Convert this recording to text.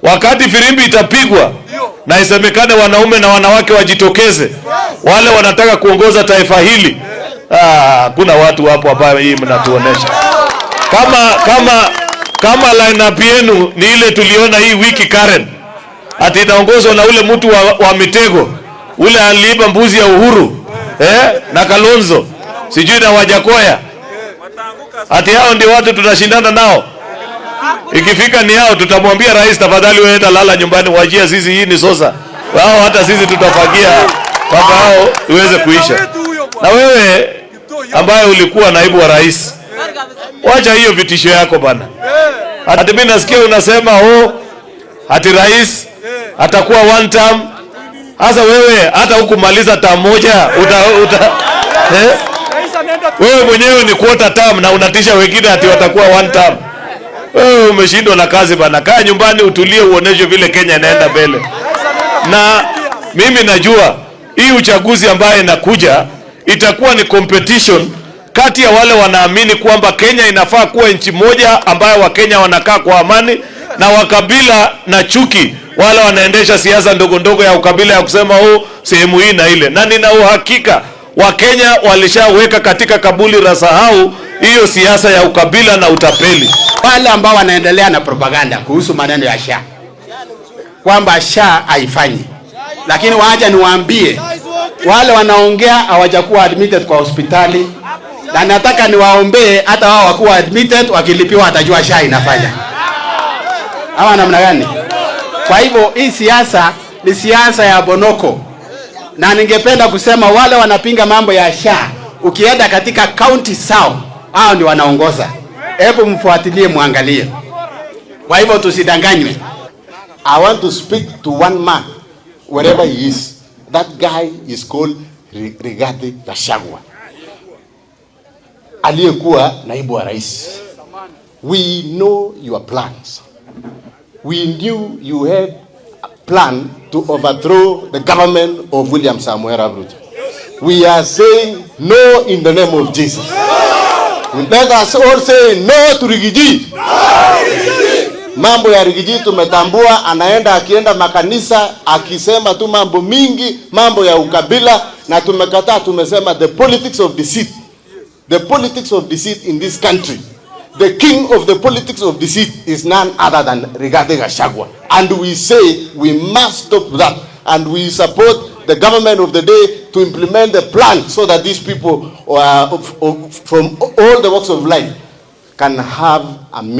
Wakati firimbi itapigwa na isemekane wanaume na wanawake wajitokeze, wale wanataka kuongoza taifa hili, ah, kuna watu hapo ambayo hii mnatuonesha kama lineup yenu ni ile tuliona hii wiki Karen, ati inaongozwa na ule mtu wa mitego ule aliiba mbuzi ya Uhuru, eh, na Kalonzo, sijui na Wajackoyah, ati hao ndio watu tunashindana nao. Ikifika ni hao, tutamwambia rais, tafadhali wewe enda lala nyumbani, wachia sisi, hii ni sosa wao, hata sisi tutafagia mpaka hao iweze kuisha. Na wewe ambaye ulikuwa naibu wa rais, wacha hiyo vitisho yako bana. Ati mimi nasikia unasema, oh, ati rais atakuwa one term. Sasa wewe hata hukumaliza term moja uta, eh? Wewe mwenyewe ni quarter term na unatisha wengine ati watakuwa one term. Wewe umeshindwa na kazi bana. Kaa nyumbani utulie, uoneshe vile Kenya inaenda mbele. Na mimi najua hii uchaguzi ambayo inakuja itakuwa ni competition kati ya wale wanaamini kwamba Kenya inafaa kuwa nchi moja ambayo Wakenya wanakaa kwa amani, na wakabila na chuki, wale wanaendesha siasa ndogo ndogo ya ukabila ya kusema, oh, sehemu hii na ile. Na nina uhakika Wakenya walishaweka katika kaburi la sahau hiyo siasa ya ukabila na utapeli. Wale ambao wanaendelea na propaganda kuhusu maneno ya SHA kwamba SHA haifanyi, lakini wacha niwaambie wale wanaongea hawajakuwa admitted kwa hospitali, na nataka niwaombee hata wao wakuwa admitted, wakilipiwa watajua SHA inafanya ama namna gani. Kwa hivyo hii siasa ni siasa ya bonoko, na ningependa kusema wale wanapinga mambo ya SHA, ukienda katika county zao, hao ndio wanaongoza. Hebu mfuatilie, muangalie. Kwa hivyo tusidanganywe. I want to speak to one man, wherever he is. That guy is called Rigathi Gachagua, aliyekuwa naibu wa rais. We know your plans. We knew you had a plan to overthrow the government of William Samoei Ruto. We are saying no in the name of Jesus. Let us all say no to Riggy G. Mambo ya Riggy G tumetambua, anaenda akienda makanisa akisema tu mambo mingi, mambo ya ukabila, na tumekataa. Tumesema the politics of deceit, the politics of deceit in this country, the king of the politics of deceit is none other than Rigathi Gachagua, and we say we must stop that, and we support the government of the day to implement the plan so that these people from all the walks of life can have a